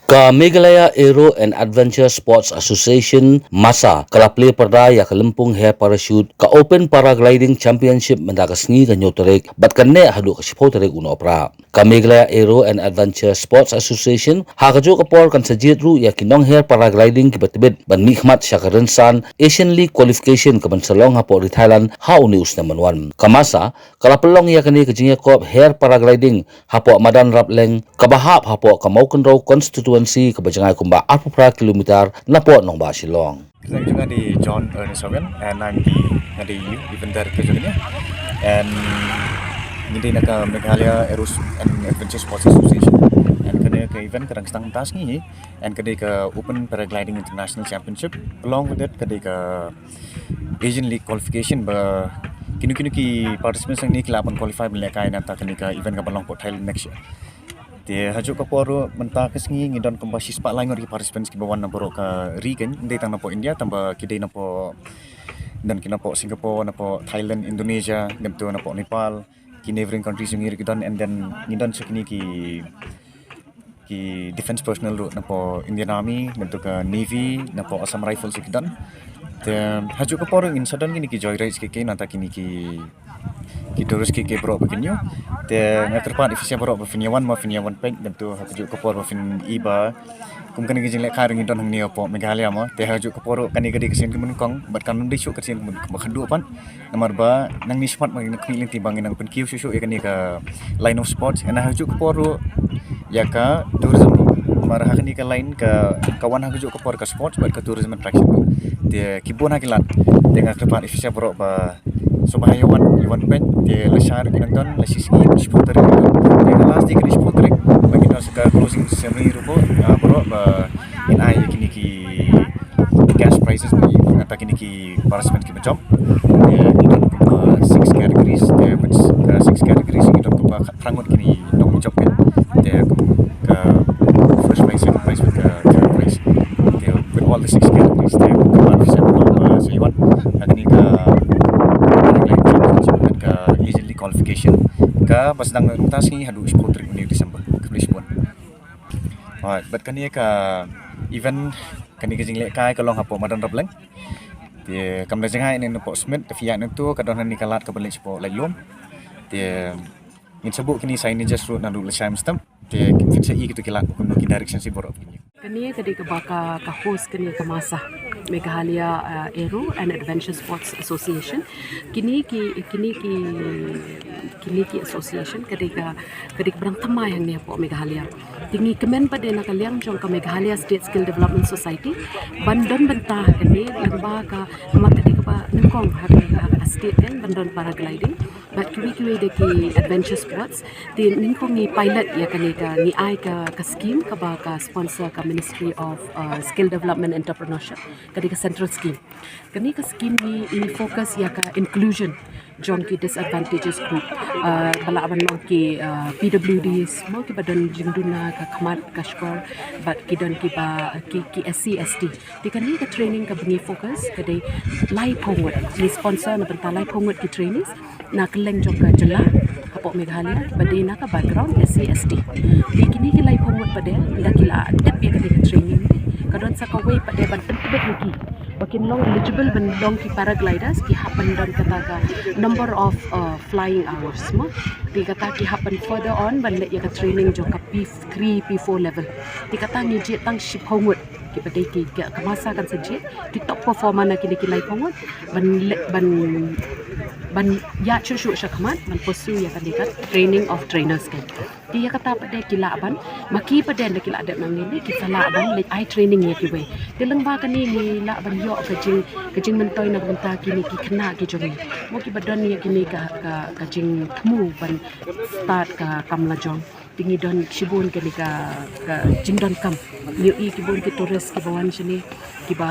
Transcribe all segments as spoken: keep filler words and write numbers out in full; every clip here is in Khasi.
Ka Meghalaya Aero and Adventure Sports Association, masa, ka la plie pyrda ïa ka lympung hair parachute, ka Open Paragliding Championship mynta ka sngi ka hynñiew tarik, bad kan neh haduh ka shiphew tarik u Nohprah. Ka Meghalaya Aero and Adventure Sports Association, ha kajuh ka por kan sa jied ruh ïa ki nong hair paragliding kiba tbit ban mihkhmat sha ka rynsan Asian League qualification kaban sa long hapoh ri Thailand ha une u snem ban wan. Ka masa, ka la pynlong ïa kane ka jingïakop hair paragliding hapoh Madan Rapleng, kaba hap hapoh ka Mawkynrew constituency kaba jngai kumba arphew phra kilometer napoh nongbah Shillong. Kyrteng jong nga dei John Ernest Sawian, and I'm the, nga dei youth event director jong kane. And ngi dei na ka Meghalaya Aero and Adventure Sports Association. And kane ka event ka dang sdang mynta sngi hi. And ka dei ka Open Paragliding International Championship. Along with it, ka dei ka Asian League qualification ba kino kino ki participants hangne ki lah ban qualify ban lehkai na kata kane ka event kaba long hapoh Thailand next year. Te hajuh ka por ruh mynta ka sngi ngi don kumba shispah lai ngut ki participants kiba wan na baroh ka ri, kein ym dei tang napoh India, tangba ki dei napoh, don ki napoh Singapore, napoh Thailand, Indonesia, ngim tu napoh Nepal, ki neighboring countries jong ngi ruh ki don, and then ngi don sa kine ki ki defense personnel ruh napoh Indian Army, ngim tu ka Navy, napoh Assam Rifles ruh ki don. Te hajuh ka por ruh ngin sa don kine ki joyrides ki, ki na kata kine ki ki tourist ki, ki baroh ba kin ïoh. Te nga kyrpad ïa phi sa baroh ba phin ïa wan, ma phin ïa wan peit, ngim tu ha kajuh ka por ba phin i ba kum kane ka jinglehkai ruh ngi don hangne hapoh Meghalaya mo. Te hajuh ka por ruh kane ka dei ka sien kaba nyngkong, bad kan ym dei shuh ka sien kaba khadduh pat. Namar ba nangne shakhmat ma ngi nang khmih lynti ba ngi nang pynkiew shuh shuh ïa kane ka line of sports, ngan hajuh ka por ruh ïa ka tourism. Namar ha kane ka line ka, ka wan ha kajuh ka por ka sports bad ka tourism attraction. Te ki bun ha ki lad. Te nga kyrpad ïa phi sa baroh ba sngewbha ïa wan, ïa wan peit. Te lashai ruh ki nang don, la shi sngi shiphew tarik. Te ka last day ka dei shiphew tarik. Ba kin don sa ka closing ceremony ruh ba, ah, baroh ba ngin ai ïa kine ki cash prizes bad ïa kata kine ki participants kiba jop. Te ngi don kumba six categories, te bad ka six categories ngi don kumba khatphra ngut kine ki nongjop, kein. Te kum ka first prize, second prize bad ka third prize. Te with all the six categories, te kumba phi sa, kumba sa ïa wan ha kane ka, ka Asian League qualification kaba sdang mynta sngi haduh shiphew tarik une u December. Khublei shibun. Alright, bad kane ka event, kane ka jinglehkai ka long hapoh Madan Rapleng. Te kam da jngai ne napoh Smit, te phi ïa nang tu ka don hangne ka lad kaba leit shapoh Laitlum. Te ngin sa buh kine signages ruh naduh lashai mynstep. Te phin sa i kito ki lad kumno ki direction shi baroh kine. Kane ka dei kaba ka, ka host kane ka masa, Meghalaya, uh, Aero and Adventure Sports Association. Kine ki, kine ki, kine ki association ka dei ka, ka dei kaba dang thymmai hangne hapoh Meghalaya. Te ngi kmen pat de na ka liang jong ka Meghalaya State Skill Development Society ban don bynta ha kane, lyngba ka, namar ka dei kaba nyngkong ha ka, ha ka state, kein, ban don paragliding. Bad kiwei kiwei de ki adventure sports. Te nyngkong ngi pilot ïa kane ka, ngi ai ka, ka scheme kaba ka sponsor ka Ministry of, uh, Skill Development Entrepreneurship. Ka dei ka central scheme. Kane ka scheme ngi, ngi focus ïa ka inclusion jong ki disadvantages group. Uh, ba lah ban long ki, uh, P W Ds, mo, kiba don jingduna ka khmat ka shkor, bad ki don kiba, uh, ki, ki S C, S T. Te kane ka training kaba ngi focus ka dei laiphew ngut. Ngi sponsor na bynta laiphew ngut ki trainees na kylleng jong ka jylla hapoh Meghalaya, ba dei na ka background S C, S T. Te kine ki laiphew ngut pat de, ynda ki la dep ïa kane ka training, ka don sa kawei pat de ban pyntbit ïa ki ba kin long eligible ban long ki paragliders, ki hap ban don kata ka number of, uh, flying hours, mo. Te kata ki hap ban further on ban leh ïa ka training jong ka P three, P four level. Te kata ngi jied tang shiphew ngut kiba dei ki, ka, ka masa kan sa jied ki top performer na kine ki laiphew ngut ban leh, ban, ban ïaid shuh shuh shakhmat ban pursue ïa kane ka training of trainers, kein. Te ïa kata pat de ki lah ban, ma ki pat de ynda ki la dep nangne, ki sa lah ban leit ai training ïa kiwei. Te lyngba kane ngi lah ban ïoh ka jing, ka jingmyntoi na ka bynta kine ki khynnah ki jong ngi, mo, kiba don ïa kine ka, ka, ka jingthmu ban start ka kam lajong. Te ngi don shibun kane ka, ka jingdonkam. Ngi ïohi ki bun ki tourist kiba wan shane, kiba,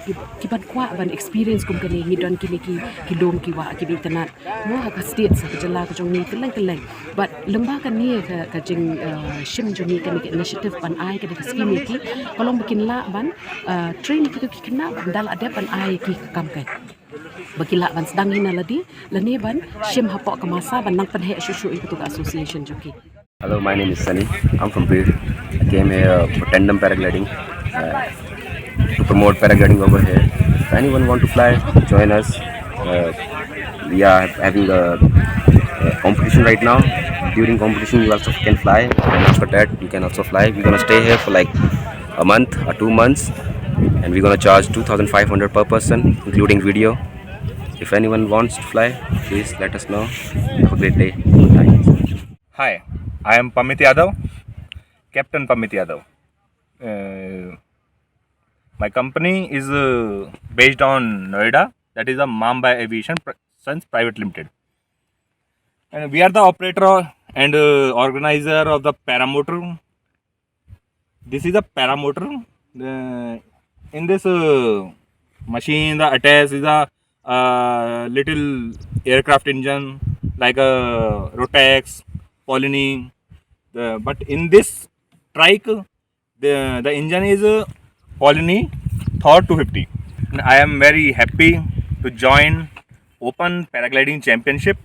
kiba, kiban kwah ban experience kum kane. Ngi don kine ki, ki lum ki wah kiba itynnad, mo, ha ka state, ha ka jylla ka jong ngi, kylleng kylleng. Bad lyngba kane ka, ka jing, uh, shim jong ngi, kane ka initiative ban ai kane ka scheme ïa ki, ka long ba kin lah ban, uh, train ïa kito ki khynnah ba ynda la dep ban ai ïa ki ka kam, kein, ba ki lah ban sdang hi na lade, lane ban shim hapoh ka masa ban nang pynheh shuh shuh ïa kito ka association jong ki. Hello, my name is Sunny. I'm from Birr. Came here for tandem paragliding, uh, to promote paragliding over here. If anyone want to fly, join us. Uh, we are having a, a competition right now. During competition, you also can fly. And after that, you can also fly. We're gonna stay here for like a month or two months, and we're gonna charge two thousand five hundred per person, including video. If anyone wants to fly, please let us know. Have a great day. Thanks. Hi, I am Pamit Yadav, Captain Pamit Yadav. Uh, my company is uh, based on Noida, that is a Mamba Aviation Pri- Sons Private Limited. And we are the operator and uh, organizer of the paramotor. This is a paramotor. Uh, in this uh, machine, the attached is a uh, little aircraft engine like a Rotax, Polyni. The, but in this trike, the, the engine is uh, Polyni Thor two fifty. I am very happy to join Open Paragliding Championship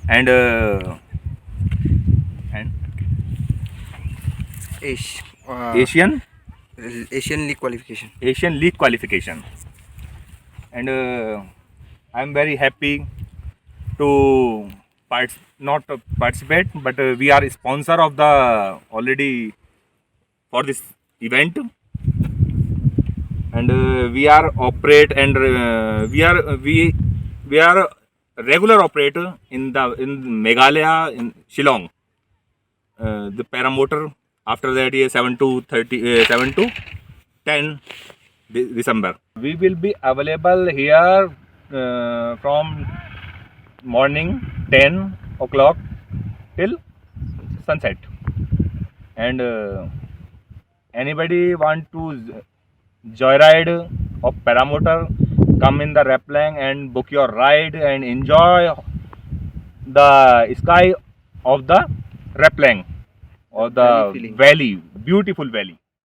and uh, and Ash, uh, Asian Asian League qualification. Asian League qualification, and uh, I am very happy to part not to participate, but uh, we are sponsor of the already for this event, and uh, we are operate and uh, we are we we are regular operator in the in Meghalaya in Shillong. Uh, the paramotor after that year seven to thirty, uh, seven to ten De- December. We will be available here uh, from morning ten o'clock till sunset. And uh, anybody want to z- joyride of paramotor, come in the Replang and book your ride and enjoy the sky of the Replang or the Valley feeling. Valley, beautiful valley.